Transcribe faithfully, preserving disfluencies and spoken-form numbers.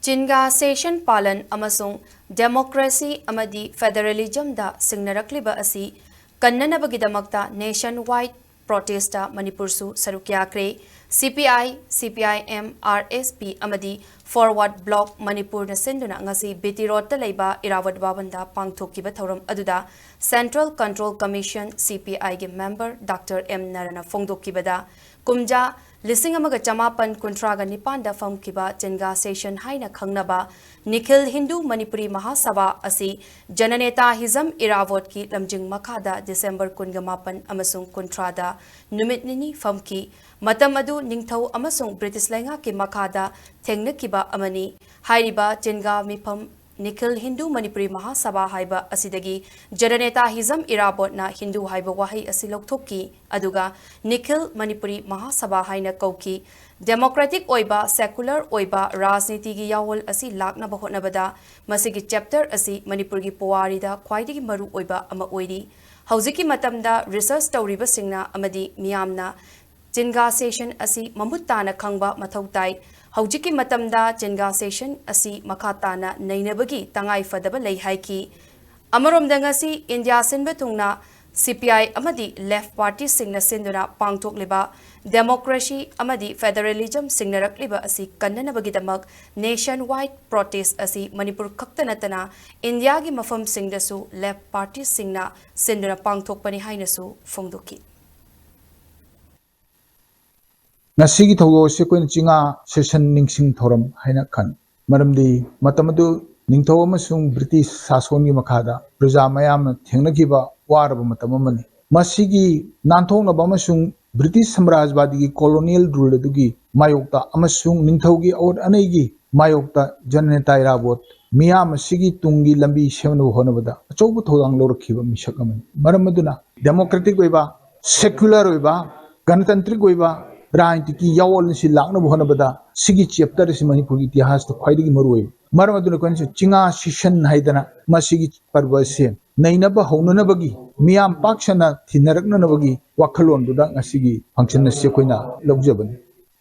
ꯆꯤꯟꯒꯥ session ꯄꯥꯂꯟ ꯑꯃꯁꯨꯡ democracy ꯑꯃꯗꯤ ꯐꯦꯗꯔꯦꯂꯤꯖꯝꯗ ꯁꯤꯡꯅꯔꯛꯂꯤꯕ ꯑꯁꯤ ꯀꯟꯅꯅꯕꯒꯤꯗꯃꯛꯇ ꯅꯦꯁꯟ ꯋꯥꯏꯗ ꯄ꯭ꯔꯣꯇꯦꯁꯇ ꯃꯅꯤꯄꯨꯔꯁꯨ ꯁꯔꯨꯛ ꯌꯥꯈ꯭ꯔꯦ꯫ ꯁꯤ ꯄꯤ ꯑꯥꯏ, ꯁꯤ P I M, R S P ꯑꯃꯗꯤ ꯐꯣꯔꯋꯥꯔꯗ ꯕ꯭ꯂꯣꯛ ꯃꯅꯤꯄꯨꯔꯅ ꯁꯤꯟꯗꯨꯅ ꯉꯁꯤ ꯕꯤ ꯇꯤ ꯔꯣꯗꯇ ꯂꯩꯕ ꯏꯔꯥꯕꯣꯠ ꯚꯕꯟꯗ ꯄꯥꯡꯊꯣꯛꯈꯤꯕ ꯊꯧꯔꯝ ꯑꯗꯨꯗ ꯁꯦꯟꯇ꯭ꯔꯦꯜ ꯀꯟꯇ꯭ꯔꯣꯜ ꯀꯃꯤꯁꯟ, ꯁꯤ ꯄꯤ ꯑꯥꯏꯒꯤ ꯃꯦꯝꯕꯔ ꯗꯥꯛꯇꯔ ꯑꯦꯝ ꯅꯔꯅ ꯐꯣꯡꯗꯣꯛꯈꯤꯕꯗ, ꯀꯨꯝꯖꯥ ꯂꯤꯁꯤꯡ ꯑꯃꯒ ꯆꯃꯥꯄꯟ ꯀꯨꯟꯊ꯭ꯔꯥꯒ ꯅꯤꯄꯥꯟꯗ ꯐꯝꯈꯤꯕ ꯆꯤꯟꯒꯥ ꯁꯦꯁꯟ ꯍꯥꯏꯅ ꯈꯪꯅꯕ ꯅꯤꯈꯤꯜ ꯍꯤꯟꯗꯨ ꯃꯅꯤꯄꯨꯔꯤ ꯃꯍꯥꯁꯚꯥ ꯑꯁꯤ ꯖꯅꯅꯦꯇꯥ ꯍꯤꯖꯝ ꯏꯔꯥꯕꯣꯠꯀꯤ ꯂꯝꯖꯤꯡ ꯃꯈꯥꯗ ꯗꯤꯁꯦꯝꯕꯔ ꯀꯨꯟꯒ ꯃꯥꯄꯟ ꯑꯃꯁꯨꯡ ꯀꯨꯟꯊ꯭ꯔꯥꯗ ꯅꯨꯃꯤꯠ ꯅꯤꯅꯤ ꯐꯝꯈꯤ꯫ ꯃꯇꯝ ꯑꯗꯨ ꯅꯤꯡꯊꯧ ꯑꯃꯁꯨꯡ ꯕ꯭ꯔꯤꯇꯤꯁ ꯂꯩꯉꯥꯛꯀꯤ ꯃꯈꯥꯗ ꯊꯦꯡꯅꯈꯤꯕ ꯑꯃꯅꯤ꯫ ꯍꯥꯏꯔꯤꯕ ꯆꯤꯟꯒꯥ ꯃꯤꯐꯝ ꯅꯤꯈꯤꯜ ꯍꯤꯟꯗꯨ ꯃꯅꯤꯄꯨꯔꯤ ꯃꯍꯥꯁꯚꯥ ꯍꯥꯏꯕ ꯑꯁꯤꯗꯒꯤ ꯖꯅꯅꯦꯇꯥ ꯍꯤꯖꯝ ꯏꯔꯥꯕꯣꯠꯅ ꯍꯤꯟꯗꯨ ꯍꯥꯏꯕ ꯋꯥꯍꯩ ꯑꯁꯤ ꯂꯧꯊꯣꯛꯈꯤ, ꯑꯗꯨꯒ ꯅꯤꯈꯤꯜ ꯃꯅꯤꯄꯨꯔꯤ ꯃꯍꯥꯁꯚꯥ ꯍꯥꯏꯅ ꯀꯧꯈꯤ꯫ ꯗꯦꯃꯣꯀ꯭ꯔꯦꯇꯤꯛ ꯑꯣꯏꯕ, ꯁꯦꯀꯨꯂꯔ ꯑꯣꯏꯕ ꯔꯥꯖꯅꯤꯇꯤꯒꯤ ꯌꯥꯑꯣꯜ ꯑꯁꯤ ꯂꯥꯛꯅꯕ ꯍꯣꯠꯅꯕꯗ ꯃꯁꯤꯒꯤ ꯆꯦꯞꯇꯔ ꯑꯁꯤ ꯃꯅꯤꯄꯨꯔꯒꯤ ꯄꯨꯋꯥꯔꯤꯗ ꯈ꯭ꯋꯥꯏꯗꯒꯤ ꯃꯔꯨ ꯑꯣꯏꯕ ꯑꯃ ꯑꯣꯏꯔꯤ꯫ ꯍꯧꯖꯤꯛꯀꯤ ꯃꯇꯝꯗ ꯔꯤꯁꯔꯆ ꯇꯧꯔꯤꯕꯁꯤꯡꯅ ꯑꯃꯗꯤ ꯃꯤꯌꯥꯝꯅ ꯆꯤꯟꯒꯥ ꯁꯦꯁꯟ ꯑꯁꯤ ꯃꯃꯨꯠ ꯇꯥꯅ ꯈꯪꯕ ꯃꯊꯧ ꯇꯥꯏ꯫ ꯍꯧꯖꯤꯛꯀꯤ ꯃꯇꯝꯗ ꯆꯤꯟꯒꯥ ꯁꯦꯁꯟ ꯑꯁꯤ ꯃꯈꯥ ꯇꯥꯅ ꯅꯩꯅꯕꯒꯤ ꯇꯉꯥꯏ ꯐꯗꯕ ꯂꯩ ꯍꯥꯏꯈꯤ꯫ ꯑꯃꯔꯣꯝꯗ, ꯉꯁꯤ ꯏꯟꯗꯤꯌꯥ ꯁꯤꯟꯕ ꯊꯨꯡꯅ ꯁꯤ ꯄꯤ ꯑꯥꯏ ꯑꯃꯗꯤ ꯂꯦꯐ ꯄꯥꯔꯇꯤꯁꯤꯡꯅ ꯁꯤꯟꯗꯨꯅ ꯄꯥꯡꯊꯣꯛꯂꯤꯕ ꯗꯦꯃꯣꯀ꯭ꯔꯦꯁꯤ ꯑꯃꯗꯤ ꯐꯦꯗꯔꯦꯂꯤꯖꯝ ꯁꯤꯡꯅꯔꯛꯂꯤꯕ ꯑꯁꯤ ꯀꯟꯅꯅꯕꯒꯤꯗꯃꯛ ꯅꯦꯁꯟ ꯋꯥꯏꯗ ꯄ꯭ꯔꯣꯇꯦꯁ ꯑꯁꯤ ꯃꯅꯤꯄꯨꯔ ꯈꯛꯇ ꯅꯠꯇꯅ ꯏꯟꯗꯤꯌꯥꯒꯤ ꯃꯐꯝꯁꯤꯡꯗꯁꯨ ꯂꯦꯐ ꯄꯥꯔꯇꯤꯁꯤꯡꯅ ꯁꯤꯟꯗꯨꯅ ꯄꯥꯡꯊꯣꯛꯄꯅꯤ ꯍꯥꯏꯅꯁꯨ ꯐꯣꯡꯗꯣꯛꯈꯤ꯫ ꯉꯁꯤꯒꯤ ꯊꯧꯗꯣꯛ ꯑꯁꯤ ꯑꯩꯈꯣꯏꯅ ꯆꯤꯉꯥ ꯁꯦꯁꯟ ꯅꯤꯡꯁꯤꯡ ꯊꯧꯔꯝ ꯍꯥꯏꯅ ꯈꯟ꯫ ꯃꯔꯝꯗꯤ ꯃꯇꯝ ꯑꯗꯨ ꯅꯤꯡꯊꯧ ꯑꯃꯁꯨꯡ ꯕ꯭ꯔꯤꯇꯤꯁ ꯁꯥꯁꯣꯟꯒꯤ ꯃꯈꯥꯗ ꯄ꯭ꯔꯖꯥ ꯃꯌꯥꯝꯅ ꯊꯦꯡꯅꯈꯤꯕ ꯋꯥꯔꯕ ꯃꯇꯝ ꯑꯃꯅꯤ꯫ ꯃꯁꯤꯒꯤ ꯅꯥꯟꯊꯣꯛꯅꯕ ꯑꯃꯁꯨꯡ ꯕ꯭ꯔꯤꯇꯤꯁ ꯁꯥꯝꯔꯥꯖ꯭ꯌꯕꯥꯗꯤꯒꯤ colonial rule ꯑꯗꯨꯒꯤ ꯃꯥꯌꯣꯛꯇ ꯑꯃꯁꯨꯡ ꯅꯤꯡꯊꯧꯒꯤ ꯑꯋꯣꯠ ꯑꯅꯩꯒꯤ ꯃꯥꯌꯣꯛꯇ ꯖꯅꯅꯦꯇꯥ ꯏꯔꯥꯕꯣꯠ ꯃꯤꯌꯥꯝ ꯑꯁꯤꯒꯤ ꯇꯨꯡꯒꯤ ꯂꯝꯕꯤ ꯁꯦꯝꯅꯕ ꯍꯣꯠꯅꯕꯗ ꯑꯆꯧꯕ ꯊꯧꯗꯥꯡ ꯂꯧꯔꯛꯈꯤꯕ ꯃꯤꯁꯛ ꯑꯃꯅꯤ꯫ ꯃꯔꯝ ꯑꯗꯨꯅ democratic ꯑꯣꯏꯕ, secular ꯑꯣꯏꯕ, ꯒꯅꯇꯟꯇ꯭ꯔꯤꯛ ꯑꯣꯏꯕ ꯔꯥꯖꯅꯤꯇꯤꯒꯤ ꯌꯥꯑꯣꯜ ꯑꯁꯤ ꯂꯥꯛꯅꯕ ꯍꯣꯠꯅꯕꯗ ꯁꯤꯒꯤ chapter ꯑꯁꯤ ꯃꯅꯤꯄꯨꯔꯒꯤ ꯏꯇꯤꯍꯥꯁꯇ ꯈ꯭ꯋꯥꯏꯗꯒꯤ ꯃꯔꯨ ꯑꯣꯏ꯫ ꯃꯔꯝ ꯑꯗꯨꯅ ꯑꯩꯈꯣꯏꯅꯁꯨ ꯆꯤꯉꯥ ꯁꯦꯁꯟ ꯍꯥꯏꯗꯅ ꯃꯁꯤꯒꯤ ꯄꯔꯕ ꯑꯁꯤ ꯅꯩꯅꯕ ꯍꯧꯅꯅꯕꯒꯤ, ꯃꯤꯌꯥꯝ ꯄꯥꯛ ꯁꯟꯅ ꯊꯤꯅꯔꯛꯅꯅꯕꯒꯤ ꯋꯥꯈꯜꯂꯣꯟꯗꯨꯗ ꯉꯁꯤꯒꯤ function ꯑꯁꯤ ꯑꯩꯈꯣꯏꯅ ꯂꯧꯖꯕꯅꯤ꯫